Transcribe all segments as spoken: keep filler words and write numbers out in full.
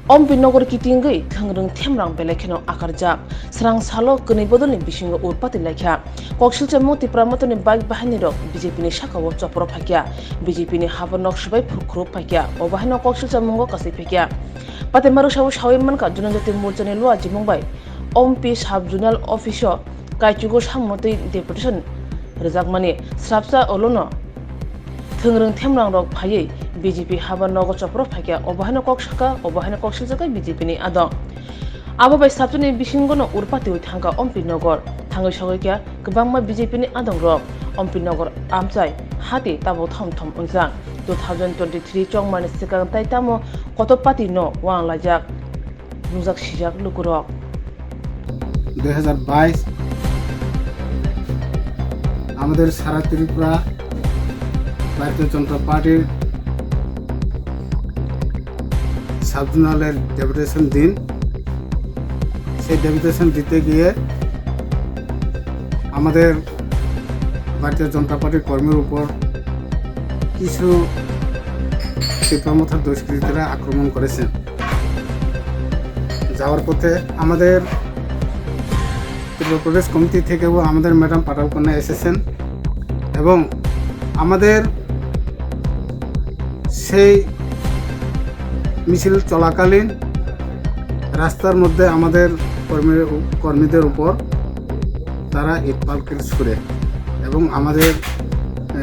Ompi nogor kitingwi thwngrwng themrang belai kheno akarjak. Srang salo kwnwi bodolni bisingo urpati laikha. Koksilchamo Tipra Mothani bike bahinirok B J P ni sakao chopro phaikha. B J P ni habar nok swbai phurkhuruk phaikha. O bahaino koksilchamungo kasui phaikha. Patema rwsao sawi mankha, Jonojati Morchani Luajimung bai Ompi Sub Zonal Office o kaichugo samno twi deputation rwjakmani. Srapsa olono thwngrwng themrang rok phaiwi B J P habar nogo chopro phaikha, obo haino kok sakha, obo haino kok siljakha B J P ni adong. Abo bai sabjani bisingono urpatiwi thangkha Ompi Nogor. Thangwi sogwi kha kwbangma B J P ni adong rok. Ompi Nogor amchai hati tabuk thom thom wngjak. Two thousand twenty-three chongmani swkang tai tamo kotor party no wanglaijak. Nujak sijak lukurok. দুই হাজার বাইশ আমাদের সারা ত্রিপুরা ভারতীয় জনতা পার্টির সাব জোনালের ডেপুটেশন দিন। সেই ডেপুটেশন দিতে গিয়ে আমাদের ভারতীয় জনতা পার্টির কর্মীর উপর কিছু তীব্র মথার দুষ্কৃতীরা আক্রমণ করেছেন। যাওয়ার পথে আমাদের ত্রিপুরা প্রদেশ কমিটি থেকেও আমাদের ম্যাডাম পাটাল কন্যা এসেছেন এবং আমাদের সেই মিছিল চলাকালীন রাস্তার মধ্যে আমাদের কর্মী, কর্মীদের উপর তারা ইট পাটকেল ছুড়ে এবং আমাদের, এ,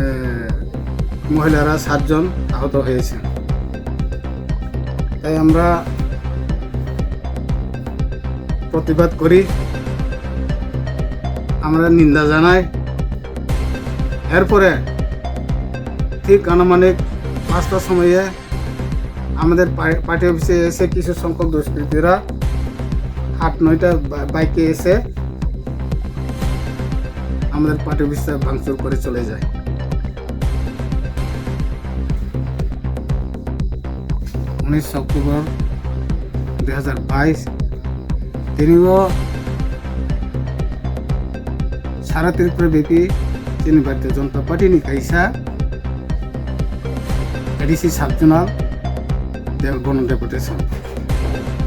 মহিলারা সাতজন আহত হয়েছেন। তাই আমরা প্রতিবাদ করি, আমরা নিন্দা জানাই। এরপরে ঠিক আনুমানিক পাঁচটার সময়ে আমাদের পা-, পার্টি অফিসে এসে কিছু সংখ্যক দুষ্কৃতীরা আট নয়টা বা-, বাইকে এসে আমাদের পার্টি অফিসটা ভাঙচুর করে চলে যায়। উনিশ অক্টোবর দুই হাজার বাইশ, তিনিও সারা ত্রিপুরা ব্যাপী chini Bharatiya Janata Party ni kaisa A D C sub zonal de-, gono deputation.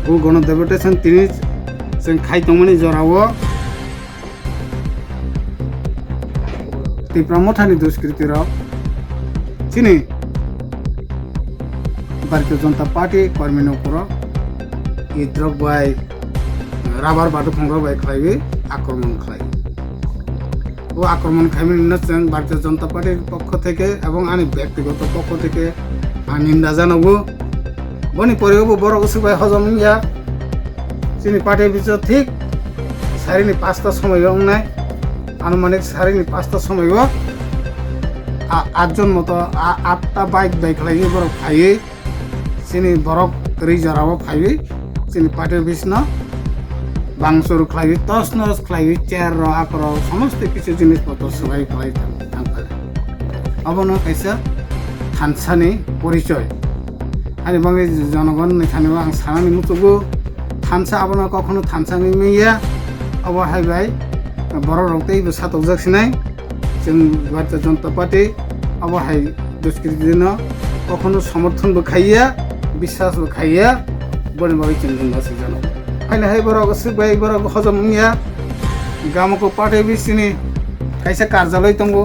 O gono deputation tini chwng khai tongmani jorao Tipra Mothani duskritirok chini Bharatiya Janata Party kormini uporo idrok bai rubber badukhongrok bai khlaiwi akromon khlai. O akromon khaimani no chwng Bharatiya Janata Party pokho theke ebong ani byaktigoto pokho theke ang ninda janago. Boni pore bo borok swk bai hojom wngya. Chini party biso thik sarini pasta somoio wngnai, anumanik sarini pasta somoio a-, atjon moto a-, atta bike bai khlaiwi borok phaiwi. Chini borok ri jorao phaiwi chini party office no bangchur khlaiwi, tos nos khlaiwi, chair rok, ak rok, somosto kichu jinis potro swbai khlai thang-, thangkha. Obono kaisa thansani porichoi. Ani bagwi jonogon ni thani ang sanani muchugo, thansa abono kokhono thansa wngwi manya. Obo hai bai borok rok teibo satokjak sinai. Chwng Bharatiya Janata Party abo hai duskritino kokhono somorthon bo khaiya, biswas bo khaiya, boni bagwi chwng hinba swijano. Haino hai borok swk bai borok hojom wngya, Gamoko party bisini kaisa karjaloi tongo,